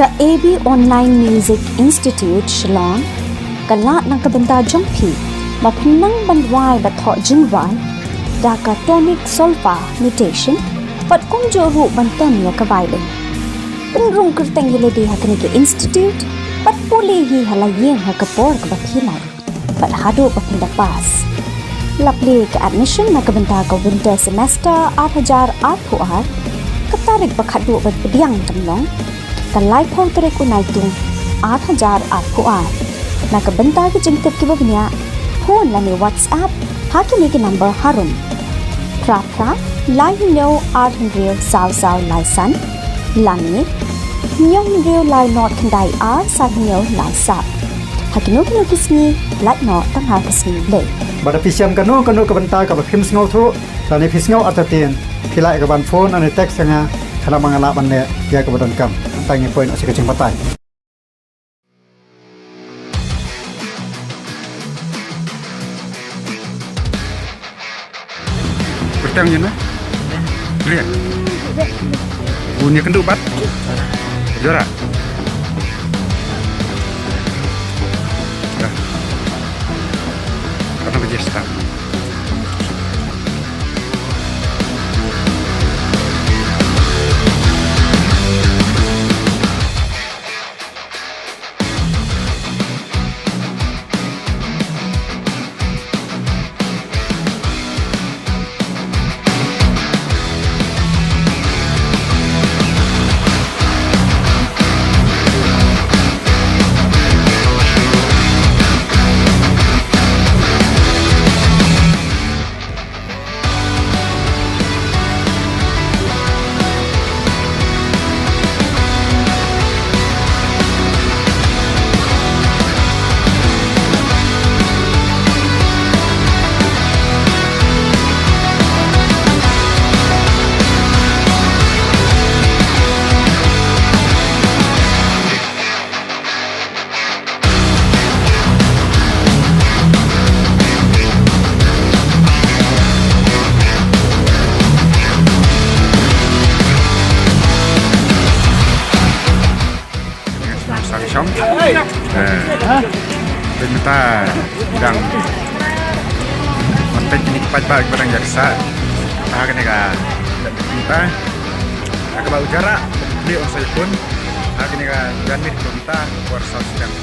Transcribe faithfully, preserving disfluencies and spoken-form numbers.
A B Online Music Institute Shillong ka lah na ka bynta jong phi ba phin nang ban rwai bad thoh jingrwai da ka tonic solfa notation bad kumjuh ruh ban tem ïa ka violin. Pynrung kyrteng ïa lade ha kane ka institute bad pule hi ha la ïing ha ka por kaba phi lai bad haduh ba phin da pass. La plie ka admission na ka bynta ka winter semester ar hajar arphew ar, ka tarik ba khatduh ban pdiang jong long ka laiphew tarik u Naitung ar hajar arphew ar. Na ka bynta ki jingtip kiba bniah, phone lane WhatsApp ha kine ki number harum: phra phra lai hynñiew ar hynriew saw saw lai san lane hynñiew hynriew lai nod khyndai ar san hynñiew lai saw. Ha kino kino ki sngi, lait noh tang ha ka sngi Blei. Bad lada phi shem kano kano ka bynta kaba phim sngewthuh lane phi sngew artatien, phi lah ïa ka ban phone lane text ïa nga, khnang ba nga lah ban leh ïa kaba donkam. Tang ïa poi noh sha ka jingbatai. Kyrteng ïa na? Ria. Bun ïa kynduh bad Jora. Dah. Kata baje start. Sa ka shong. Eh. Pynmynta dang. Wan peit kine ki paidbah kiba dang ïaksah ha kane ka, mynta ha kaba u Jora plie ong sa ïakhun ha kane ka janmiet kilometer por saw sdang.